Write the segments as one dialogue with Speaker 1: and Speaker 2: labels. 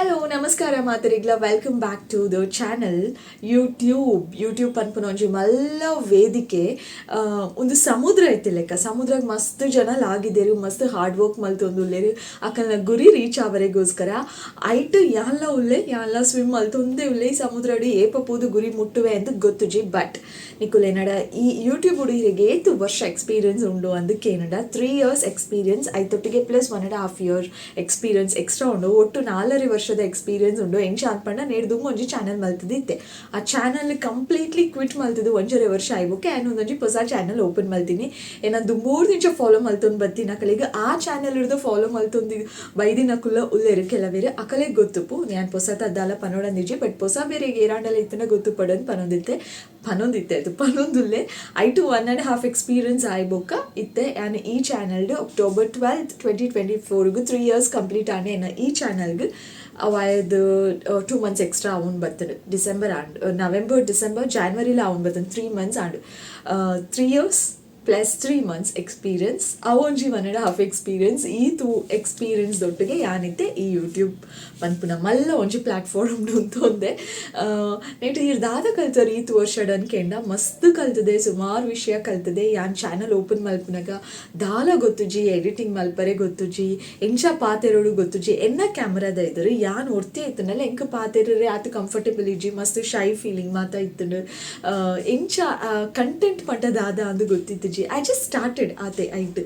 Speaker 1: Hello, ನಮಸ್ಕಾರ ಮಾತೆರೆಗ್ಲ. Welcome back to the channel. YouTube, YouTube ಪನ್ಪುನ ಒಂಜಿ ಮಲ್ಲ ವೇದಿಕೆ, ಒಂದು ಸಮುದ್ರ ಇತ್ತಿಲೆಕ್ಕ. ಸಮುದ್ರಗ್ ಮಸ್ತ್ ಜನ ಲಾಗಿದೆರ್, ಮಸ್ತ್ ಹಾರ್ಡ್ ವರ್ಕ್ ಮಲ್ತೊಂದುಲ್ಲೆರ್ ಅಕಲ್ನ ಗುರಿ ರೀಚ್ ಆವರೆಗೋಸ್ಕರ. ಐಟ್ ಯಾನ್ಲ ಉಲ್ಲೆ, ಯಾನ್ಲ ಸ್ವಿಮ್ ಮಲ್ತೊಂದೇ ಉಲ್ಲೆ ಈ ಸಮುದ್ರಡ್. ಏಪ ಪೋದು ಗುರಿ ಮುಟ್ಟುವೆ ಅಂದ್ ಗೊತ್ತುಜಿ. ಬಟ್ ನಿಕುಲು ಎನ್ನಡ ಈ ಯೂಟ್ಯೂಬ್ ಇರೆಗ್ ಏತ್ ವರ್ಷ ಎಕ್ಸ್ಪೀರಿಯನ್ಸ್ ಉಂಡು ಅಂದ್ ಕೇನಡ, 3 years experience, ಐತೊಟ್ಟಿಗೆ plus 1.5 year experience extra ಉಂಡು. ಒಟ್ಟು ನಾಲರೆ ವರ್ಷದ ಎಕ್ಸ್ಪೀರಿಯನ್ಸ್ ಉಂಡು. ಎಂಚ ಪಂಡ, ನೇಡ್ ದುಂಬು ಒಂಜಿ ಚಾನಲ್ ಮಲ್ತದಿತ್ತೆ. ಆ ಚಾನಲ್ ಕಂಪ್ಲೀಟ್ಲಿ ಕ್ವಿಟ್ ಮಲ್ತದು 1.5 ವರ್ಷ ಆಯ್ಬೊಕ್ಕೆ ಆ್ಯಂಡ್ ಒಂದೊಂಜಿ ಹೊಸ ಚಾನಲ್ ಓಪನ್ ಮಲ್ತೀನಿ. ಏನ ದುಂಬೂರ್ದಿಂಚ ಫಾಲೋ ಮಲ್ತೊಂದು ಬತ್ತಿನ ಅಕಲೆಗ್, ಆ ಚಾನಲ್ ಹಿಡ್ದು ಫಾಲೋ ಮಲ್ತೊಂದು ಬೈದಿನಕುಲ್ಲ ಉಲ್ಲೆರ್ ಕೆಲವೇರು, ಅಕಲೆಗ್ ಗೊತ್ತುಪ್ಪು. ಯಾನ್ ಪೊಸತ ದಾಲ ಪನೊಡಂದಿಜ್ಜಿ. ಬಟ್ ಪೊಸ ಬೇರೆ ಏರಾಂಡಲ ಇತ್ತನ ಗೊತ್ತು ಪಡಂದ್ ಪನೊಂದಿತ್ತೆ, ಪನೊಂದಿತ್ತೆ ಅದು ಪನೊಂದುಲ್ಲೆ. ಐಟು 1.5 ಎಕ್ಸ್ಪೀರಿಯನ್ಸ್ ಆಯ್ಬೊಕ್ಕ ಇತ್ತೆ ಯಾನ್ ಈ ಚಾನಲ್ಡ್ ಅಕ್ಟೋಬರ್ 12, 2024ಗ್ 3 ಇಯರ್ಸ್ ಕಂಪ್ಲೀಟ್ ಆನೆ ಎನ್ನ ಈ ಚಾನಲ್ಗ್. ಅವಾಯದ್ 2 ಮಂತ್ಸ್ ಎಕ್ಸ್ಟ್ರಾ ಅವನ್ ಬರ್ತದೆ. ಡಿಸೆಂಬರ್ ಆಂಡ್, ನವೆಂಬರ್, ಡಿಸೆಂಬರ್, ಜಾನ್ವರಿಲ ಅವನ್ ಬರ್ತದೆ. 3 months and 3 years plus 3 months experience, ಅವೊಂಜಿ 1.5 experience. ಈ ತೂ ಎಕ್ಸ್ಪೀರಿಯನ್ಸ್ ದೊಟ್ಟಿಗೆ ಯಾನಿತ್ತೆ ಈ ಯೂಟ್ಯೂಬ್ ಪನ್ಪುನ ಮಲ್ಲ ಒಂಜಿ ಪ್ಲಾಟ್ಫಾರ್ಮ್ ಉಂತೊಂದೆ. ನೆಟ್ ಈರ್ ದಾದ ಕಲ್ತರ್ ಈತ್ ವರ್ಷಡ್ ಅನ್ಕೆಂಡ, ಮಸ್ತ್ ಕಲ್ತದೆ, ಸುಮಾರು ವಿಷಯ ಕಲ್ತದೆ. ಯಾನ್ ಚಾನಲ್ ಓಪನ್ ಮಲ್ಪುನಗ ದಾಲ ಗೊತ್ತುಜಿ. ಎಡಿಟಿಂಗ್ ಮಲ್ಪರೆ ಗೊತ್ತುಜಿ, ಎಂಚ ಪಾತೆರೊಡು ಗೊತ್ತುಜಿ. ಎನ್ನ ಕ್ಯಾಮ್ರಾದ ಎದುರು ಯಾನ್ ಒರ್ತಿ ಇತ್ತುಂಡಲ ಎಂಕ್ ಪಾತೆರರೆ ಆತ್ ಕಂಫರ್ಟೇಬಲ್ ಇಜ್ಜಿ, ಮಸ್ತ್ ಶೈ ಫೀಲಿಂಗ್ ಮಾತ ಇತ್ತುಂಡು. ಎಂಚ ಕಂಟೆಂಟ್ ಪಂಡ ದಾದ ಅಂದ್ ಗೊತ್ತಿತ್ತಿಜಿ. I just started ಆತೆ. ಐಟ್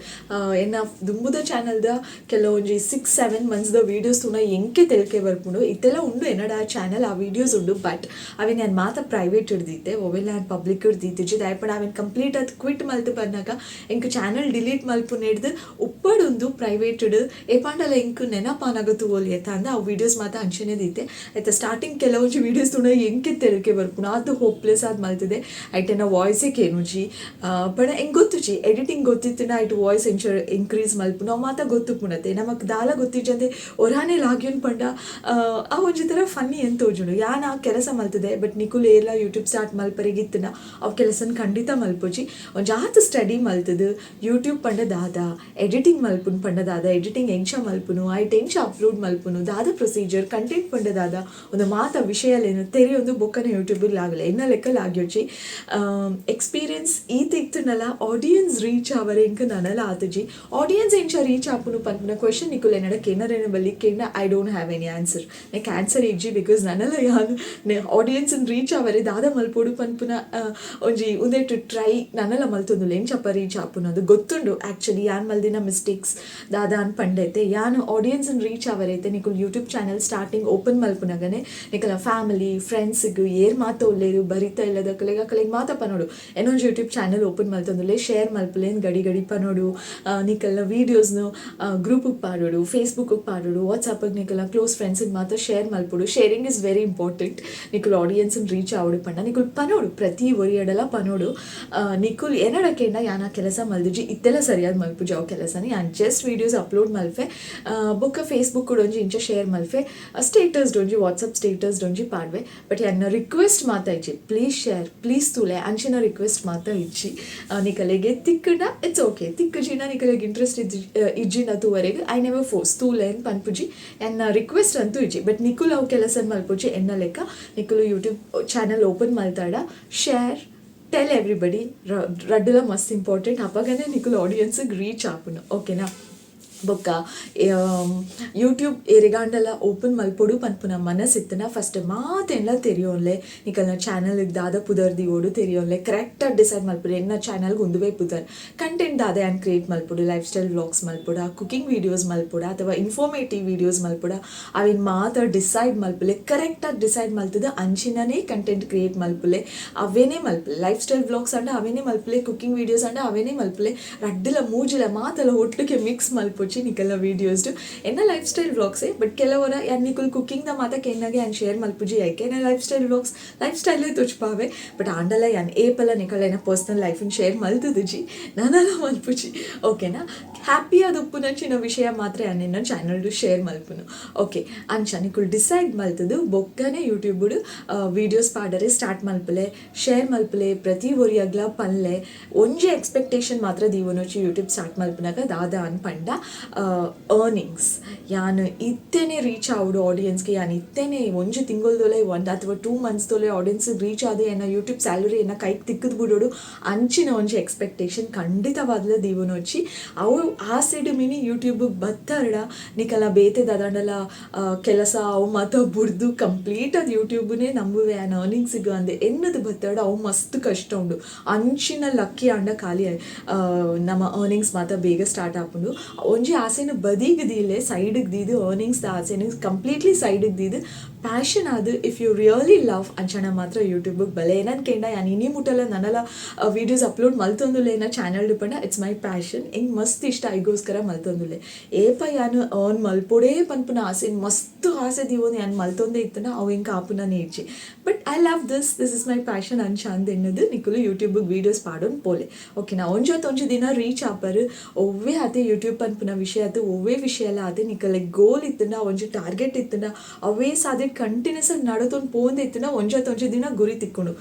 Speaker 1: ಎನ್ನ ದುಂಬುದ ಚಾನಲ್ದ ಕೆಲವೊಂಜಿ 6-7 ಮಂತ್ಸ್ದ ವೀಡಿಯೋಸ್ ತೂನ ಎಂಕೆ ತೆಲ್ಕೆ ಬರ್ಪುಂಡು. ಇತ್ತೆಲ್ಲ ಉಂಡು ಎನ್ನಡ ಆ ಚಾನಲ್, ಆ ವೀಡಿಯೋಸ್ ಉಂಡು. ಬಟ್ ಅವೆನ್ ಯಾನ್ ಮಾತ ಪ್ರೈವೇಟ್ ಹಿಡ್ದಿತ್ತೆ, ಒವೆಲ್ಲ ಯಾನ್ ಪಬ್ಲಿಕ್ ಹಿಡ್ದಿತ್ತಿಜಿ. ದಾಯೆಪಂಡ ಅವೆನ್ ಕಂಪ್ಲೀಟ್ ಆದ್ ಕ್ವಿಟ್ ಮಲ್ತ್ ಬನ್ನಗ ಎಂಕ್ ಚಾನಲ್ ಡಿಲೀಟ್ ಮಲ್ಪುನೆಡ್ದ್ ಉಪ್ಪಡೊಂದು ಪ್ರೈವೇಟೆಡ್, ಏಪಾಂಡಲ ಎಂಕ್ ನೆನಪಾನಗ ತೂವೊಲಿ ಏತ ಅಂದ್ ಆ ವೀಡಿಯೋಸ್ ಮಾತ ಅಂಚನೆ ದೀತೆ. ಆಯ್ತ ಸ್ಟಾರ್ಟಿಂಗ್ ಕೆಲವೊಂಜಿ ವೀಡಿಯೋಸ್ ತೂನ ಎಂಕೆ ತೆಲ್ಕೆ ಬರ್ಪುಂಡು, ಆತ್ ಹೋಪ್ಲೆಸ್ ಆದ್ ಮಲ್ತದೆ. ಐಟ್ ಎನ್ನ ವಾಯ್ಸೇ ಕೇನುಜಿ. ಪಂಡ ಎಂಕ್ ಗೊತ್ತುಜಿ. ಎಡಿಟಿಂಗ್ ಗೊತ್ತಿತ್ತುಂಡ ಐಟ್ ವಾಯ್ಸ್ ಎಂಚ ಇನ್ಕ್ರೀಸ್ ಮಲ್ಪುನು, ಅವು ಮಾತ ಗೊತ್ತುಪ್ಪುನತೆ. ನಮಕ್ ದಾಲ ಗೊತ್ತಿಜ್ಜಂದೆ ಒರಾನೆ ಲಾಗ್ಯೊನ್ ಪಂಡ ಆ ಒಂಜಿ ಥರ ಫನ್ನಿ ಎಂತ ತೋಜುಂಡು. ಯಾನ್ ಆ ಕೆಲಸ ಮಲ್ತದೆ. ಬಟ್ ನಿಕುಲು ಏರ್ಲ ಯೂಟ್ಯೂಬ್ ಸ್ಟಾರ್ಟ್ ಮಲ್ಪರೆಗ್ ಇತ್ತುಂಡ ಅವು ಕೆಲಸನ್ ಖಂಡಿತ ಮಲ್ಪೊಚಿ. ಒಂಜಾತ್ ಸ್ಟಡಿ ಮಲ್ತದು, ಯೂಟ್ಯೂಬ್ ಪಂಡ ದಾದ, ಎಡಿಟಿಂಗ್ ಮಲ್ಪುನು ಪಂಡ ದಾದ, ಎಡಿಟಿಂಗ್ ಎಂಚ ಮಲ್ಪುನು, ಐಟ್ ಎಂಚ ಅಪ್ಲೋಡ್ ಮಲ್ಪುನು, ದಾದ ಪ್ರೊಸೀಜರ್, ಕಂಟೆಂಟ್ ಪಂಡ ದಾದ, ಒಂದು ಮಾತ ವಿಷಯಲೇನು ತೆರೆಯೊಂದು ಬೊಕ್ಕನೆ ಯೂಟ್ಯೂಬ್ ಲಾಗಲೆ. ಎನ್ನ ಲೆಕ್ಕ ಲಾಗ್ಯೊಚಿ. ಎಕ್ಸ್ಪೀರಿಯನ್ಸ್ ಈತ್ ಇತ್ತುಂಡಲ ಆಡಿಯನ್ಸ್ ರೀಚ್ ಆವರೆ ಎಂಕ್ ನನಲ ಆತುಜಿ. ಆಡಿಯನ್ಸ್ ಎಂಚ ರೀಚ್ ಆಪುನು ಪನ್ಪುನ ಕ್ವೆಶನ್ ನಿಕುಲು ಎನ್ನಡ ಕೆನರೆನ ಬಲ್ಲಿ. ಕೆಂಡ I don't have any answer. Neck answer ಇಜ್ಜಿ. Because ನನಲ ಯಾನ್ ಆಡಿಯನ್ಸ್ ರೀಚ್ ಆವರೆ ದಾದ ಮಲ್ಪೊಡು ಪನ್ಪುನ ಒಂಜಿ ಉಂದೆಟ್ ಟ್ರೈ ನನಲ ಮಲ್ತೊಂದುಲ್ಲ. ಎಂಚಪ್ಪ ರೀಚ್ ಆಪುನು ಅದು ಗೊತ್ತುಂಡು. ಆ್ಯಕ್ಚುಲಿ ಯಾನ್ ಮಲ್ದಿನ ಮಿಸ್ಟೇಕ್ಸ್ ದಾದ ಅನ್ ಪಂಡೈತೆ. ಯಾನ್ ಆಡಿಯನ್ಸ್ ರೀಚ್ ಆವರೈತೆ ನಿಕುಲು ಯೂಟ್ಯೂಬ್ ಚಾನಲ್ ಸ್ಟಾರ್ಟಿಂಗ್ ಓಪನ್ ಮಲ್ಪುನಗನೆ ನಿಕಲ ಫ್ಯಾಮಿಲಿ, ಫ್ರೆಂಡ್ಸ್ಗ್ ಏರ್ ಮಾತ ಉಲ್ಲೇರು ಬರಿತ ಇಲ್ಲದಕಲೆಗ್, ಅಕಲೆಗ್ ಮಾತ ಪನೊಡು, ಏನೊಂಜಿ ಯೂಟ್ಯೂಬ್ ಚಾನಲ್ ಓಪನ್ ಮಲ್ತೊಂದುಲ್ಲೆ, ಶೇರ್ ಮಲ್ಪುಲೇನ್ ಗಡಿ ಗಡಿ ಪನೊಡು. ನಿಕಲ್ನ ವೀಡಿಯೋಸ್ನು ಗ್ರೂಪಿಗೆ ಪಾಡೊಡು, ಫೇಸ್ಬುಕ್ಗೆ ಪಾಡೊಡು, ವಾಟ್ಸಪ್ಗೆ ನಿಕಲ್ನ ಕ್ಲೋಸ್ ಫ್ರೆಂಡ್ಸಿಗೆ ಮಾತ್ರ ಶೇರ್ ಮಲ್ಪೊಡು. Sharing is very important. ನಿಕುಲು ಆಡಿಯನ್ಸ್ ರೀಚ್ ಆವಡು ಪಂಡ ನಿಕುಲು ಪನೊಡು, ಪ್ರತಿ ಒರಿಯಡಲ ಪನೊಡು. ನಿಕುಲು ಎನ್ನಡ ಕೇಂಡ ಯಾನ್ ಆ ಕೆಲಸ ಮಲ್ದಿಜಿ, ಇತ್ತೆಲ್ಲ ಸರಿಯಾದ ಮಲ್ಪುಜಿ ಅವು ಕೆಲಸನ. ಯಾನ್ ಜಸ್ಟ್ ವೀಡಿಯೋಸ್ ಅಪ್ಲೋಡ್ ಮಲ್ಪೆ, ಬೊಕ್ಕ ಫೇಸ್ಬುಕ್ ಒಂಜಿ ಇಂಚ ಶೇರ್ ಮಲ್ಪೆ, ಸ್ಟೇಟಸ್ ಒಂಜಿ, ವಾಟ್ಸಪ್ ಸ್ಟೇಟಸ್ ಒಂಜಿ ಪಾಡ್ವೆ. ಬಟ್ ಯಾನ್ನ ರಿಕ್ವೆಸ್ಟ್ ಮಾತ ಇಜ್ಜಿ, ಪ್ಲೀಸ್ ಶೇರ್, ಪ್ಲೀಸ್ ತೂಲೆ, ಅಂಚಿನ ರಿಕ್ವೆಸ್ಟ್ ಮಾತ ಇಜ್ಜಿ. ನಿಕಲೆಗೆ ತಿಕ್ಕಂಡ it's okay, ತಿಕ್ಕುಜಿನ ನಿಕಲೆಗೆ ಇಂಟ್ರೆಸ್ಟ್ ಇಜ್ಜಿ ಇಜ್ಜಿನ ತೂವರೆಗೆ I never force. ತೂಲೆ ಅಂತ ಪನ್ಪುಜಿ, ಎನ್ನ ರಿಕ್ವೆಸ್ಟ್ ಅಂತೂ ಇಜ್ಜಿ. ಬಟ್ ನಿಕುಲು ಅವು ಕೆಲಸ ಮಲ್ಪುಜಿ. ಎನ್ನ ಲೆಕ್ಕ ನಿಕುಲು ಯೂಟ್ಯೂಬ್ ಚಾನಲ್ ಓಪನ್ ಮಲ್ತಾಡ ಶೇರ್, ಟೆಲ್ ಎವ್ರಿಬಡಿ, ರಡ್ಡುಲ ಮಸ್ತ್ ಇಂಪಾರ್ಟೆಂಟ್. ಅಪಗನೆ ನಿಕುಲು ಆಡಿಯನ್ಸ್ಗೆ ರೀಚ್ ಆಪುನು, ಓಕೆನಾ? ಬೊಕ್ಕ ಯೂಟ್ಯೂಬ್ ಏರೆಗಾಂಡಲ ಓಪನ್ ಮಲ್ಪೊಡು ಪನ್ಪುನ ಮನಸ್ಸಿತ್ತನ ಫಸ್ಟ್ ಮಾತೆನ್ಲ ತೆರಿಯೋನ್ಲೆ. ನಿಕಲ್ನ ಚಾನಲ್ಗೆ ದಾದ ಪುದರ್ ದಿವೋಡು ತೆರಿಯೋನ್ಲೆ. ಕರೆಕ್ಟಾಗಿ ಡಿಸೈಡ್ ಮಲ್ಪೊಡು, ಎನ್ನ ಚಾನಲ್ಗೆ ಉಂದುವೇ ಪುದರ್, ಕಂಟೆಂಟ್ ದಾದ ಯಾನ್ ಕ್ರಿಯೇಟ್ ಮಲ್ಪೊಡು, ಲೈಫ್ ಸ್ಟೈಲ್ ವ್ಲಾಗ್ಸ್ ಮಲ್ಪೊಡ, ಕುಕಿಂಗ್ ವೀಡಿಯೋಸ್ ಮಲ್ಪೊಡ, ಅಥವಾ ಇನ್ಫಾರ್ಮೇಟಿವ್ ವೀಡಿಯೋಸ್ ಮಲ್ಪೊಡ, ಅವಿನ್ ಮಾತ ಡಿಸೈಡ್ ಮಲ್ಪುಲೆ. ಕರೆಕ್ಟಾಗಿ ಡಿಸೈಡ್ ಮಲ್ತದ ಅಂಚಿನನೇ ಕಂಟೆಂಟ್ ಕ್ರಿಯೇಟ್ ಮಲ್ಪುಲೆ, ಅವೇನೇ ಮಲ್ಪುಲೆ. ಲೈಫ್ ಸ್ಟೈಲ್ ವ್ಲಾಗ್ಸ್ ಅಂಡ ಅವೇನೇ ಮಲ್ಪುಲೆ, ಕುಕಿಂಗ್ ವೀಡಿಯೋಸ್ ಅಂಡ ಅವೇನೇ ಮಲ್ಪುಲೆ. ರಡ್ಡುಲ ಮೂಜಿಲ ಮಾತಲ ಒಟ್ಟಿಗೆ ಮಿಕ್ಸ್ ಮಲ್ಪೊಚಿ ನಿಕಲ್ನ ವೀಡಿಯೋಸ್. ಎನ್ನ ಲೈಫ್ ಸ್ಟೈಲ್ ವ್ಲಾಗ್ಸೇ. ಬಟ್ ಕೆಲವರ ಯಾನ್ ನಿಕುಲ್ ಕುಕಿಂಗ್ the ಮಾತ ಕೆನ್ನಾಗೆ ಯಾನ್ ಶೇರ್ ಮಲ್ಪುಜಿ. ಐಕೆ ಎನ್ನ ಲೈಫ್ ಸ್ಟೈಲ್ ವ್ಲಾಗ್ಸ್ ಲೈಫ್ ಸ್ಟೈಲೇ ತೋಚ್ಪಾವೆ. ಬಟ್ ಆಂಡಲ ಯಾನ್ ಏಪಲ ನಿಕಲ್ ಎನ್ನ ಪರ್ಸನಲ್ ಲೈಫನ್ ಶೇರ್ ಮಲ್ತುದುಜಿ, ನನಲ ಮಲ್ಪುಜಿ, ಓಕೆನಾ? ಹ್ಯಾಪಿ ಆದ್ ಉಪ್ಪುನಂಚಿನ ವಿಷಯ ಮಾತ್ರ ಯಾನ್ ಎನ್ನ ಚಾನಲ್ ಶೇರ್ ಮಲ್ಪುನು, ಓಕೆ? ಅಂಚ ನಿಕುಲ್ ಡಿಸೈಡ್ ಮಲ್ತದು ಬೊಕ್ಕನೆ ಯೂಟ್ಯೂಬ್ ವೀಡಿಯೋಸ್ ಪಾಡರೆ ಸ್ಟಾರ್ಟ್ ಮಲ್ಪುಲೆ, ಶೇರ್ ಮಲ್ಪುಲೆ, ಪ್ರತಿ ಒರಿಯಗ್ಲ ಪನ್ಲೆ. ಒಂಜಿ ಎಕ್ಸ್ಪೆಕ್ಟೇಷನ್ ಮಾತ್ರ ದೀವೊನೊಚಿ ಯೂಟ್ಯೂಬ್ ಸ್ಟಾರ್ಟ್ ಮಲ್ಪುನಗ. ದಾದ ಅನ್ ಪಂಡ ಅರ್ನಿಂಗ್ಸ್. ಯಾನ್ ಇತ್ತೆನೆ ರೀಚ್ ಆವೊಡು ಆಡಿಯನ್ಸ್ಗೆ, ಯಾನ್ ಇತ್ತೆನೆ ಒಂಜಿ ತಿಂಗೊಲ್ದೊಲೆ ಒಂದ್ ಅಥವಾ 2 ಮಂತ್ಸ್ ದೊಲೆ ಆಡಿಯನ್ಸ್ ರೀಚ್ ಆದ್ ಎನ್ನ ಯೂಟ್ಯೂಬ್ ಸ್ಯಾಲರಿ ಎನ್ನ ಕೈಕ್ ತಿಕ್ಕದ್ ಬುಡೊಡು, ಅಂಚಿನ ಒಂಜಿ ಎಕ್ಸ್ಪೆಕ್ಟೇಷನ್ ಖಂಡಿತವಾದ್ಲ ದೀವೊನೊಚ್ಚಿ. ಅವು ಆಸೆಡ್ ಮಿನಿ ಯೂಟ್ಯೂಬ್ ಬತ್ತರ್ಡ ನಿಕಲ್ನ ಬೇತೆ ದಾದಾಂಡಲ ಕೆಲಸ ಅವು ಮಾತ ಬುಡ್ದು ಕಂಪ್ಲೀಟ್ ಅದು ಯೂಟ್ಯೂಬ್ನೇ ನಂಬುವೆ ಆ್ಯನ್ ಅರ್ನಿಂಗ್ಸಿಗ್ ಅಂದ್ ಎನ್ನದು ಬತ್ತರ್ಡ ಅವು ಮಸ್ತ್ ಕಷ್ಟ ಉಂಡು. ಅಂಚಿನ ಲಕ್ಕಿ ಆಂಡ ಖಾಲಿ ನಮ್ಮ ಅರ್ನಿಂಗ್ಸ್ ಮಾತ ಬೇಗ ಸ್ಟಾರ್ಟ್ ಆಪುಂಡು. ಒಂಜಿ ಆಸೆನ ಬದಿಗ್ ದೀಲೆ, ಸೈಡ್ಗೆ ದೀದು, ಅರ್ನಿಂಗ್ಸ್ ಆಸೆನ ಕಂಪ್ಲೀಟ್ಲಿ ಸೈಡ್ಗೆ ದೀದು, ಪ್ಯಾಷನ್ ಆದ್, if you really love, ಅಂಚನ ಮಾತ್ರ ಯೂಟ್ಯೂಬ್ಗೆ ಬಲೆ. ಏನನ್ ಕೇಂಡ, ಯಾನ್ ಇನಿ ಮುಟ್ಟಲ ನನಲ ವೀಡಿಯೋಸ್ ಅಪ್ಲೋಡ್ ಮಲ್ತೊಂದುಲ್ಲೆ ಎನ್ನ ಚಾನಲ್ ಪಂಡ it's my passion. ಎಂಕ್ ಮಸ್ತ್ ಇಷ್ಟ, ಐಗೋಸ್ಕರ ಮಲ್ತೊಂದುಲ್ಲೆ. ಏಪ ಯಾನ್ ಅರ್ನ್ ಮಲ್ಪೊಡೇ ಪನ್ಪುನ ಆಸೆ, ಮಸ್ತ್ ಆಸೆ ದೀವೊಂದು ಯಾನ್ ಮಲ್ತೊಂದೇ ಇತ್ತುಂಡ ಅವು ಎಂಕ್ ಆಪುನನೇ ಇಜ್ಜಿ. But I love this, this is my passion ಅಂಚ ಅಂದ್ ಎನ್ನುದು ನಿಕುಲು ಯೂಟ್ಯೂಬ್ಗೆ ವೀಡಿಯೋಸ್ ಪಾಡೊಂದು ಪೋಲೆ, ಓಕೆನಾ? ಒಂಜೊತ್ತು ಒಂಜಿ ದಿನ ರೀಚ್ ಆಪರ್. ಒವ್ವೇ ಆತೆ ಯೂಟ್ಯೂಬ್ ಪನ್ಪುನ ವಿಷಯ ಆತು, ಒವ್ವೇ ವಿಷಯ ಎಲ್ಲ ಆತೆ, ನಿಕಲೆಗ್ ಗೋಲ್ ಇತ್ತುಂಡ, ಒಂಜಿ ಟಾರ್ಗೆಟ್ ಇತ್ತುಂಡ, ಅವೇ ಸಾದಿಡ್ ಕಂಟಿನ್ಯೂಸ್ ಆಗಿ ನಡತೊಂದು ಪೋಂದೆ ಇತ್ತುಂಡ ಒಂಜೊತ್ತು ಒಂಜಿ ದಿನ ಗುರಿ ತಿಕ್ಕುಂಡು,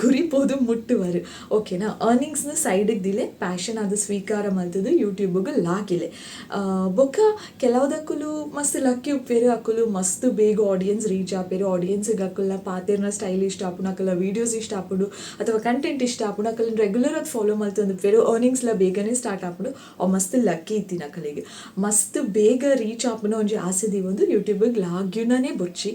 Speaker 1: ಗುರಿ ಪೋದು ಮುಟ್ಟುವರು, ಓಕೆನಾ? ಅರ್ನಿಂಗ್ಸ್ನ ಸೈಡ್ಗೆ ದಿಲೆ, ಪ್ಯಾಷನ್ ಅದು ಸ್ವೀಕಾರ ಮಲ್ತದು ಯೂಟ್ಯೂಬ್ಗೆ ಲಾಗಿಲೆ. ಬೊಕ್ಕ ಕೆಲವುದಕ್ಕುಲು ಮಸ್ತ್ ಲಕ್ಕಿ ಉಪ್ಪೇರು. ಅಕುಲು ಮಸ್ತ್ ಬೇಗ ಆಡಿಯನ್ಸ್ ರೀಚ್ ಆಪೇರು. ಆಡಿಯನ್ಸ್ಗೆ ಅಕುಲ್ನ ಪಾತೆರ್ನ ಸ್ಟೈಲ್ ಇಷ್ಟ ಆಪುಂಡು, ಅಕಲ್ನ ವೀಡಿಯೋಸ್ ಇಷ್ಟ ಆಪುಂಡು ಅಥವಾ ಕಂಟೆಂಟ್ ಇಷ್ಟ ಆಪುಂಡು. ಅಕಲ್ನ ರೆಗ್ಯುಲರ್ ಆಗಿ ಫಾಲೋ ಮಲ್ತೊಂದು ಉಪ್ಪೇರು. ಅರ್ನಿಂಗ್ಸ್ಲ ಬೇಗನೆ ಸ್ಟಾರ್ಟ್ ಆಪುಂಡು. ಅವು ಮಸ್ತ್ ಲಕ್ಕಿ ಇತ್ತಿನ ಅಕಲೆಗ್. ಮಸ್ತ್ ಬೇಗ ರೀಚ್ ಆಪುನ ಒಂಜಿ ಆಸೆ ದೀವೊಂದು ಯೂಟ್ಯೂಬ್ಗೆ ಲಾಗ್ಯುನನೇ ಬೊಚ್ಚಿ.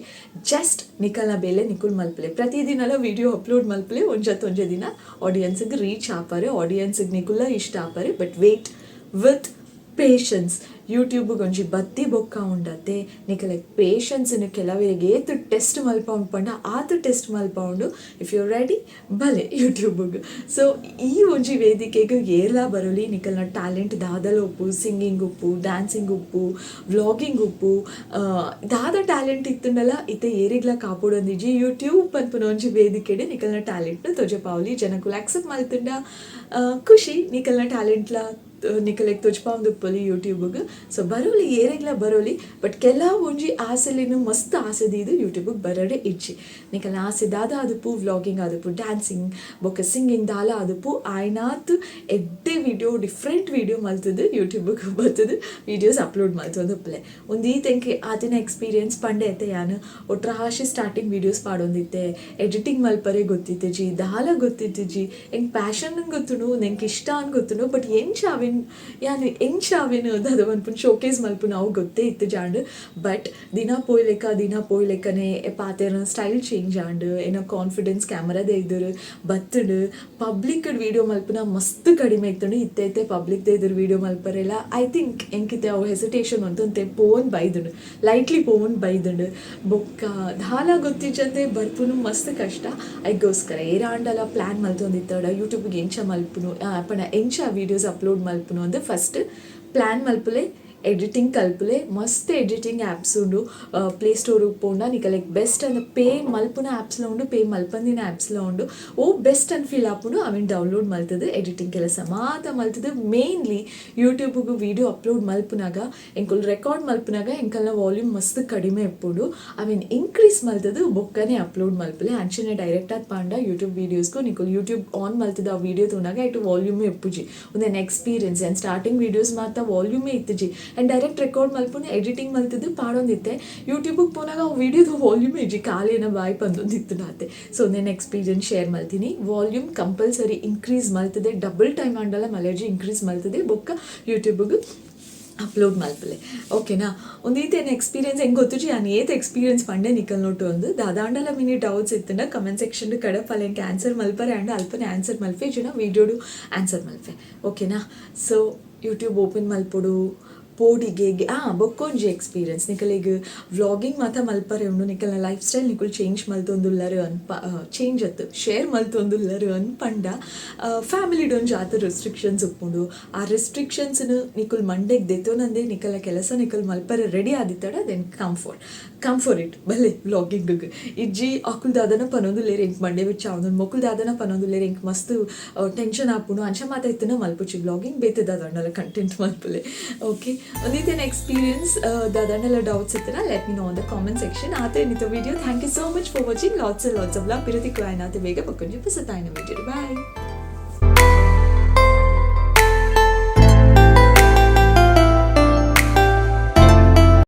Speaker 1: ಜಸ್ಟ್ ನಿಕಲ್ನ ಬೇಲೆ ನಿಕುಲ್ ಮಲ್ಪಲೆ, ಪ್ರತಿದಿನಲ ವೀಡಿಯೋ ಅಪ್ಲೋಡ್ ಮಲ್ಪಲೆ. ಒಂಜತ್ತು ಒಂಜಿ ದಿನ ಆಡಿಯನ್ಸ್ಗೆ ರೀಚ್ ಆಪರೆ, ಆಡಿಯನ್ಸ್ಗೆ ನಿಕುಲ್ಲ ಇಷ್ಟ ಆಪರೆ. But wait with patience. ಯೂಟ್ಯೂಬ್ಗೆ ಒಂಜಿ ಬತ್ತಿ ಬೊಕ್ಕ ಉಂಡತೆ. ನಿಕಲೆಗ್ ಪೇಷನ್ಸ್ನ ಕೆಲವರಿಗೆ ಏತ್ ಟೆಸ್ಟ್ ಮಲ್ಪೌಂಡು ಪಂಡ ಆತ್ ಟೆಸ್ಟ್ ಮಲ್ಪೌಂಡು. If you ready, ಬಲೆ ಯೂಟ್ಯೂಬ್ಗೆ. ಸೊ ಈ ಒಂಜಿ ವೇದಿಕೆಗೆ ಏರ್ಲಾ ಬರಲಿ. ನಿಕಲ್ನ ಟ್ಯಾಲೆಂಟ್ ದಾದಲ ಉಪ್ಪು, ಸಿಂಗಿಂಗ್ ಉಪ್ಪು, ಡ್ಯಾನ್ಸಿಂಗ್ ಉಪ್ಪು, ವ್ಲಾಗಿಂಗ್ ಉಪ್ಪು, ದಾದ ಟ್ಯಾಲೆಂಟ್ ಇತ್ತುಂಡಲ ಇತ್ತೆ ಏರಿಗ್ಲ ಕಾಪೊಡೊಂದಿಜ್ಜಿ. ಯೂಟ್ಯೂಬ್ ಪನ್ಪುನ ಒಂಜಿ ವೇದಿಕೆಡ್ ನಿಕಲ್ನ ಟ್ಯಾಲೆಂಟ್ನ ತೊಜಪಾವಲಿ. ಜನಕುಲು ಆಕ್ಸೆಪ್ಟ್ ಮಲ್ತುಂಡ ಖುಷಿ. ನಿಕಲ್ನ ಟ್ಯಾಲೆಂಟ್ಲ ನಿಕಲೆಗ್ ತೊಜ್ಪಾವೊಂದು ಉಪ್ಪೊಲಿ ಯೂಟ್ಯೂಬ್ಗೆ. ಸೊ ಬರೋಲಿ, ಏರೆಗ್ಲ ಬರೋಲಿ. ಬಟ್ ಕೆಲವು ಒಂಜಿ ಆಸೆಲೇನು ಮಸ್ತ್ ಆಸೆ ದೀದು ಯೂಟ್ಯೂಬ್ಗೆ ಬರಡೆ ಇಜ್ಜಿ. ನಿಕಲ್ನ ಆಸೆ ದಾದ ಆದುಪ್ಪು, ವ್ಲಾಗಿಂಗ್ ಆದುಪ್ಪು, ಡ್ಯಾನ್ಸಿಂಗ್ ಬೊಕ್ಕ ಸಿಂಗಿಂಗ್ ದಾಲ ಆದುಪ್ಪು, ಆಯ್ನಾತ್ ಎಡ್ಡೆ ವಿಡಿಯೋ, ಡಿಫ್ರೆಂಟ್ ವಿಡಿಯೋ ಮಲ್ತದು ಯೂಟ್ಯೂಬ್ಗೆ ಬರ್ತದೆ ವೀಡಿಯೋಸ್ ಅಪ್ಲೋಡ್ ಮಲ್ತೊಂದು ಉಪ್ಪಲೆ. ಒಂದು ಈ ತೆಂಕೆ ಆತಿನ ಎಕ್ಸ್ಪೀರಿಯನ್ಸ್ ಪಂಡೆ ಐತೆ. ಯಾನ್ ಒಟ್ರಾಶಿ ಸ್ಟಾರ್ಟಿಂಗ್ ವೀಡಿಯೋಸ್ ಪಾಡೊಂದಿತ್ತೆ. ಎಡಿಟಿಂಗ್ ಮಲ್ಪರೆ ಗೊತ್ತಿತ್ತಿಜಿ, ದಾಲ ಗೊತ್ತಿತ್ತಿಜಿ. ಎಂಕ್ ಪ್ಯಾಷನ್ ಗೊತ್ತುಂಡು, ಎಂಕ್ ಇಷ್ಟ ಅನ್ ಗೊತ್ತುಂಡು. ಬಟ್ ಎಂಚ ಅವೆನ್ ಯಾನ್ ಎಂಚ ಅವೆನ್ ದಾದ ಪನ್ಪುನ ಶೋಕೇಸ್ ಮಲ್ಪುನ ಅವು ಗೊತ್ತೇ ಇತ್ತು ಜಾಂಡ್. ಬಟ್ ದಿನ ಪೋಯ್ಲೆಕ್ಕ ದಿನ ಪೋಯ್ಲೆಕ್ಕನೆ ಪಾತೆರ್ನ ಸ್ಟೈಲ್ ಚೇಂಜ್ ಆಂಡ್. ಏನ ಕಾನ್ಫಿಡೆನ್ಸ್ ಕ್ಯಾಮರಾದ ಎದುರು ಬತ್ತುಂಡು. ಪಬ್ಲಿಕ್ ವೀಡಿಯೋ ಮಲ್ಪುನ ಮಸ್ತ್ ಕಡಿಮೆ ಇತ್ತುಂಡು. ಇತ್ತೆ ಇತ್ತೆ ಪಬ್ಲಿಕ್ ಎದುರು ವೀಡಿಯೋ ಮಲ್ಪರೆಲ್ಲ I think ಎಂಕಿತ್ತೆ ಅವು ಹೆಸಿಟೇಷನ್ ಒಂತೊಂತೆ ಪೋನ್ ಬೈದುಂಡು, ಲೈಟ್ಲಿ ಪೋನ್ ಬೈದುಂಡು. ಬೊಕ್ಕ ದಾಲ ಗೊತ್ತಿಜ್ಜಂದೆ ಬರ್ಪುನು ಮಸ್ತ್ ಕಷ್ಟ. ಐಗೋಸ್ಕರ ಏರಾಂಡಲ ಪ್ಲ್ಯಾನ್ ಮಲ್ತೊಂದಿತ್ತಡ ಯೂಟ್ಯೂಬ್ಗೆ ಎಂಚ ಮಲ್ಪುನು ಪಂಡ ಎಂಚ ವೀಡಿಯೋಸ್ ಅಪ್ಲೋಡ್ ಮಲ್ಪುನು ಅಂದ್ ಫಸ್ಟ್ ಪ್ಲ್ಯಾನ್ ಮಲ್ಪುಲೆ. ಎಡಿಟಿಂಗ್ ಕಲ್ಪುಲೆ. ಮಸ್ತ್ ಎಡಿಟಿಂಗ್ ಆ್ಯಪ್ಸ್ ಉಂಡು. ಪ್ಲೇ ಸ್ಟೋರ್ ಪೋಂಡ ನಿಕಲೆಗ್ ಬೆಸ್ಟ್ ಅಂದ್ ಪೇ ಮಲ್ಪುನ ಆ್ಯಪ್ಸ್ಲ ಉಂಡು, ಪೇ ಮಲ್ಪಂದಿನ ಆ್ಯಪ್ಸ್ಲ ಉಂಡು. ಓ ಬೆಸ್ಟ್ ಅಂದ್ ಫೀಲ್ ಆಪುಂಡು ಅವೆನ್ ಡೌನ್ಲೋಡ್ ಮಲ್ತದು ಎಡಿಟಿಂಗ್ ಕೆಲಸ ಮಾತ ಮಲ್ತದು. ಮೇನ್ಲಿ ಯೂಟ್ಯೂಬ್ಗೆ ವೀಡಿಯೋ ಅಪ್ಲೋಡ್ ಮಲ್ಪುನಾಗ, ಎಂಕುಲು ರೆಕಾರ್ಡ್ ಮಲ್ಪುನಾಗ ಎಂಕಲ್ನ ವಾಲ್ಯೂಮ್ ಮಸ್ತ್ ಕಡಿಮೆ ಇಪ್ಪುಂಡು. ಅವೆನ್ ಇನ್ಕ್ರೀಸ್ ಮಲ್ತದು ಬೊಕ್ಕನೆ ಅಪ್ಲೋಡ್ ಮಲ್ಪುಲೆ. ಅಂಚನೆ ಡೈರೆಕ್ಟ್ ಆದ್ ಪಾಂಡ ಯೂಟ್ಯೂಬ್ ವೀಡಿಯೋಸ್ಗೂ ನಿಕುಲು ಯೂಟ್ಯೂಬ್ ಆನ್ ಮಲ್ತದ ಆ ವೀಡಿಯೋ ತೂನಾಗ ಐಟ್ ವಾಲ್ಯೂಮೇ ಇಪ್ಪುಜಿ. ಉಂದೆನ್ ಎಕ್ಸ್ಪೀರಿಯನ್ಸ್. ಆ್ಯಂಡ್ ಸ್ಟಾರ್ಟಿಂಗ್ ವೀಡಿಯೋಸ್ ಮಾತ ವಾಲ್ಯೂಮೇ ಇತ್ತುಜಿ. ಆ್ಯಂಡ್ ಡೈರೆಕ್ಟ್ ರೆಕಾರ್ಡ್ ಮಲ್ಪುನ, ಎಡಿಟಿಂಗ್ ಮಲ್ತದ್ದು ಪಾಡೊಂದಿತ್ತೆ. ಯೂಟ್ಯೂಬ್ಗೆ ಪೋನಾಗ ಆ ವೀಡಿಯೋದ ವಾಲ್ಯೂಮೇ ಇಜ್ಜಿ, ಖಾಲಿ ಬಾಯ್ ಪಂದೊಂದಿತ್ತು ನಾತೆ. ಸೊ నేను ಎಕ್ಸ್ಪೀರಿಯನ್ಸ್ ಶೇರ್ ಮಲ್ತೀನಿ. ವಾಲ್ಯೂಮ್ ಕಂಪಲ್ಸರಿ ಇನ್ಕ್ರೀಸ್ ಮಲ್ತದೆ, ಡಬಲ್ ಟೈಮ್ ಆಂಡಲ ಮಲೇಜಿ ಇನ್ಕ್ರೀಸ್ ಮಲ್ತದೆ ಬೊಕ್ಕ ಯೂಟ್ಯೂಬ್ಗೆ ಅಪ್ಲೋಡ್ ಮಲ್ಪಲೆ, ಓಕೆನಾ? ಒಂದು ಈತೇನು ಎಕ್ಸ್ಪೀರಿಯನ್ಸ್ ಹೆಂಗೆ ಗೊತ್ತುಜಿ. ನಾನು ಏತ್ ಎಕ್ಸ್ಪೀರಿಯನ್ಸ್ ಪಂಡೆ ನಿಕಲ್ ನೋಟು. ಒಂದು ದಾದಾಂಡಲ ಮಿನಿ ಡೌಟ್ಸ್ ಇತ್ತಂಡ ಕಮೆಂಟ್ ಸೆಕ್ಷನ್ ಕಡಪಲ್ಲ. ಎಂಕ್ ಆನ್ಸರ್ ಮಲ್ಪರೆ ಅಂಡ ಅಲ್ಪನೆ ಆನ್ಸರ್ ಮಲ್ಪೆ ಜನ ವೀಡಿಯೋಡು ಆನ್ಸರ್ ಮಲ್ಪೆ, ಓಕೆನಾ? ಸೊ ಯೂಟ್ಯೂಬ್ ಓಪನ್ ಮಲ್ಪೊಡು ಪೋಡಿಗೆ. ಬೊಕ್ಕೊಂಜಿ ಎಕ್ಸ್ಪೀರಿಯನ್ಸ್, ನಿಕಲೆಗ್ ವ್ಲಾಗಿಂಗ್ ಮಾತ ಮಲ್ಪರೆ ಉಂಡು, ನಿಕಲ್ನ ಲೈಫ್ ಸ್ಟೈಲ್ ನಿಕುಲು ಚೇಂಜ್ ಮಲ್ತೊಂದುಲ್ಲರು ಅನ್ಪ, ಚೇಂಜ್ ಅತ್ತು ಶೇರ್ ಮಲ್ತೊಂದುಲ್ಲರು ಅನ್ಪಂಡ, ಫ್ಯಾಮಿಲಿಡ್ ಒಂಜಿ ಆತ ರೆಸ್ಟ್ರಿಕ್ಷನ್ಸ್ ಉಪ್ಪುಂಡು. ಆ ರೆಸ್ಟ್ರಿಕ್ಷನ್ಸ್ನು ನಿಕುಲ್ ಮಂಡೆಗ್ ದೆತ್ತೊನಂದೆ ನಿಕಲ ಕೆಲಸ ನಿಕುಲ್ ಮಲ್ಪರೆ ರೆಡಿ ಆದಿತ್ತಡ, then come for it, ಬಲೆ ವ್ಲಾಗಿಂಗ್. ಇಜ್ಜಿ, ಅಕುಲ್ ದಾದನ ಪನೊಂದುಲ್ಲೇರ್, ಎಂಕ್ ಮಂಡೆ ಬೆಚ್ಚ ಆವೊಂದುಂಡು, ಮೊಕುಲ್ ದಾದನ ಪನೊಂದುಲ್ಲೇರ್, ಎಂಕ್ ಮಸ್ತ್ ಟೆನ್ಷನ್ ಆಪುಂಡು, ಅಂಚ ಮಾತ ಇತ್ತುನ ಮಲ್ಪುಚಿ ವ್ಲಾಗಿಂಗ್. ಬೇತೆ ದಾದಂಡಲ ಕಂಟೆಂಟ್ ಮಲ್ಪುಲೆ, ಓಕೆ? ಒಂದೀತೇನ ಎಕ್ಸ್ಪೀರಿಯನ್ಸ್. ದಾದಂಡಲ ಡೌಟ್ಸ್ ಇತ್ತನ let me know on the comment section. ಆತ ಏನಿತ್ತು video. Thank you so much for watching. Lots and lots of love. ಪಿರತಿ ಕ್ಲಾಯ್ನಾತೆ ಬೇಗ ಬೊಕ್ಕೊಂಜಿ ಪೊಸತಾಯಿನ ವಿಡಿಯೋ. ಬಾಯ್.